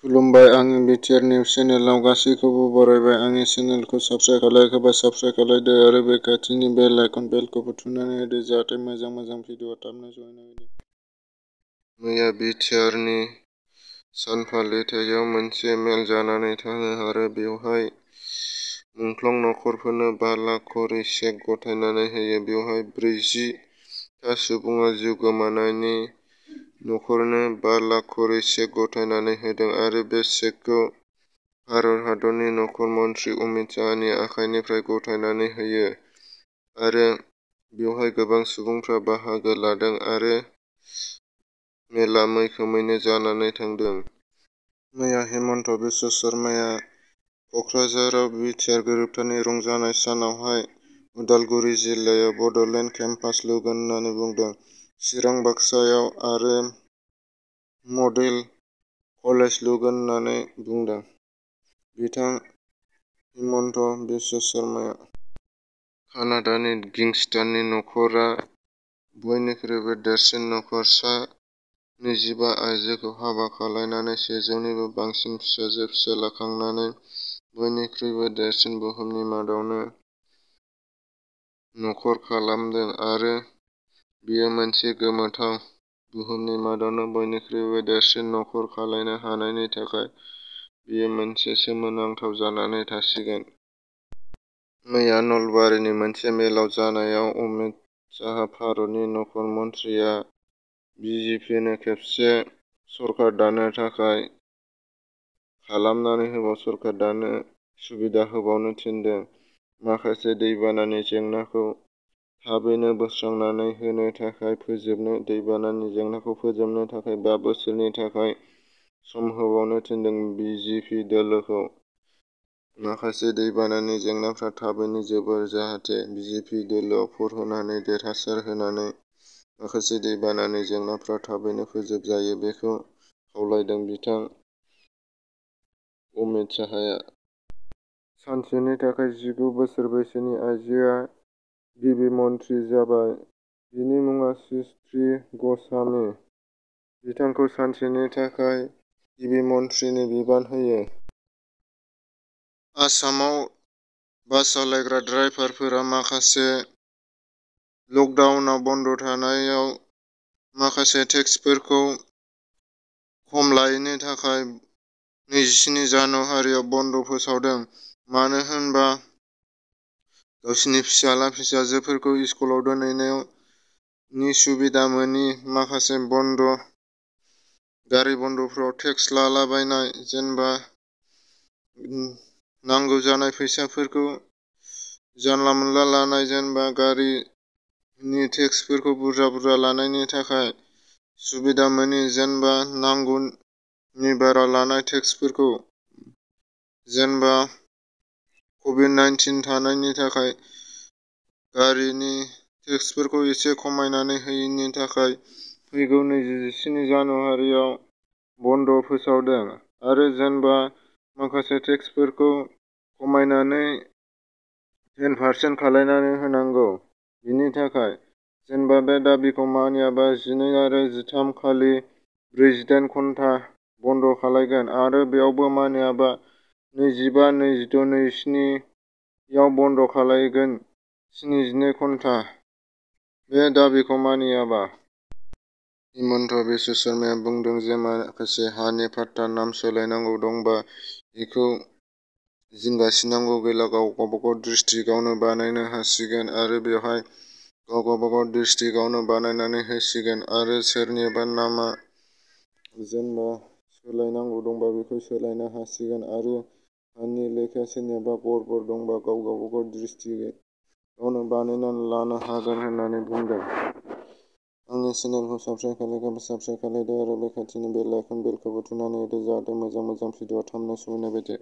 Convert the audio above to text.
खुलुमबाय, आंनि BTR news चेनेलाव गासैखौबो बरायबाय। आंनि चेनेलखौ साबस्क्राइब खालायाखैबा साबस्क्राइब खालायदो आरो बे खाथिनि बेल आइकन बेलखौबो थुनानै होदो जाहाथे मोजां भिडिअ थाबनो सहैनो हायो। मैया बिटिआरनि सानफालिथायाव मोनसे मेल जानानै थाङो आरो बेवहाय मुंख्लं नखरफोरनो 5 लाख करि चेक गथायनानै होयो। बेवहाय 40 था सुबुङा जिउ गोमानायनि नखरनो 5 लाख करि चेक गथायनानै होदों आरो बे चेकखौ भारत हादरनि नखर मन्थ्रि अमित शाहनि आखाइनिफ्राय गथायनानै होयो आरो बेवहाय गोबां सुबुंफ्रा बाहागो लादों आरो मेला मैखोमैनो जानानै थांदों। मैया हिमन्त बिश्व शर्माया कक्राझाराव बिटिआर गोरोबथानि रंजानाय सानावहाय उदालगुरि जिल्लायाव बडलेण्ड केम्पास लुगोन होननानै बुंदों। चिरां बाक्सायाव आरो मडेल कलेज लुगोन होननानै बुंदों बिथां हिमन्त बिश्व शर्माया। कानाडानि किंस्टननि नखरा बयनिख्रुइबो देरसिन नखर। सा 25 आइजोखौ हाबा खालामनानै 100 निबो बांसिन फिसाजो-फिसाला खांनानै बयनिख्रुइबो देरसिन बुहुमनि मादावनो नखर खालामदों आरो बेयो मोनसे गोमोथाव। बुहुमनि मादावनो बयनिख्रुइबो देरसिन नखर खालामनो हानायनि थाखाय बेयो मोनसे सोमोनांथाव जानानै थासिगोन। मैया नलबारिनि मोनसे मेलाव जानायाव अमित शाह भारतनि नखर मन्थ्रिया बिजेपिनो खेबसे सरकार दानो थाखाय खालामनानै सरकार दानो सुबिदा होबावनो थिनदों। माखासे दैबानानि जेंनाखौ थाबैनो बोस्रांनानै होनो थाखाय दैबानानि जेंनाखौ फोजोबनो थाखाय 5 बोसोरनि थाखाय सम होबावनो थिनदों बिजेपि दोलोखौ। माखासे दैबानानि जेंनाफ्रा थाबैनो जोबो जाहाथे बिजेपि दोलोआव भट होनानै देरहासार होनानै माखासे दैबानानि जेंनाफ्रा थाबैनो फोजोबजायो बेखौ खावलायदों बिथां अमित शाहआ। सानसेनि थाखाय 19 बोसोर बैसोनि आइजोआ गिबि मन्थ्रि जाबाय। बिनि मुङा श्री ग'स्वामी। बिथांखौ सानसेनि थाखाय गिबि मन्थ्रिनि बिबान होयो। आसामाव बास सालायग्रा ड्राइभारफोरा माखासे लकडाउनआव बन्द थानायाव माखासे टेक्सफोरखौ खम लायैनि थाखाय 27 जानुवारियाव बन्द फोसावदों। मानो होनबा गावसिनि फिसाला-फिसाजोफोरखौ स्कुलाव दोनहैनायनि सुबिदा मोनि माखासे गारि बन्दफोराव टेक्स लालाबायनाय जेनबा नांगौ जानाय फैसाफोरखौ जानला मोनला लानाय जेनबा गारिनि टेक्सफोरखौ बुरजा लानायनि थाखाय सुबिदा मोनि जेनबा नांगौनि बारा लानाय टेक्सफोरखौ जेनबा कभिड-19 थानायनि थाखाय गारिनि टेक्सफोरखौ एसे खमायनानै होयैनि थाखाय फैगौ 27 जानुवारियाव बन्द फोसावदों आरो जेनबा माखासे टेक्सफोरखौ खमायनानै 10% खालायनानै होनांगौ। बिनि थाखाय जेनबा बे दाबिखौ मानियाबा 12 आरो 13 खालि 48 घन्टा बन्द खालायगोन आरो बेयावबो मानियाबा 25, 26, 27 याव बन्द खालायगोन 72 घन्टा बे दाबिखौ मानियाबा। हिमन्त बिश्व शर्माया बुंदों जे माखासे हानि पाट्टा नाम सोलायनांगौ दंबा बेखौ जिंगासिनांगौ गैला। गावबागाव डिस्ट्रिक्टआवनो बानायनो हासिगोन आरो बेवहाय गावबागाव डिस्ट्रिक्टआवनो बानायनानै होसिगोन आरो सोरनिबा नामा जेनबा सोलायनांगौ दंबा बेखौ सोलायनो हासिगोन आरो हानि लेखाया सोरनियाबा गरबर दंबा गावबागाव डिस्ट्रिक्टआवनो बानायनानै लानो हागोन होननानै बुंदों। आंनि चेनेलखौ साबस्क्राइब खालायाखैबा साबस्क्राइब खालायदो आरो बे खाथिनि बेल आइकन बेलखौबो थुनानै होदो जाहाथे मोजां भिडिअ थाबनो सहैनाय बायदि।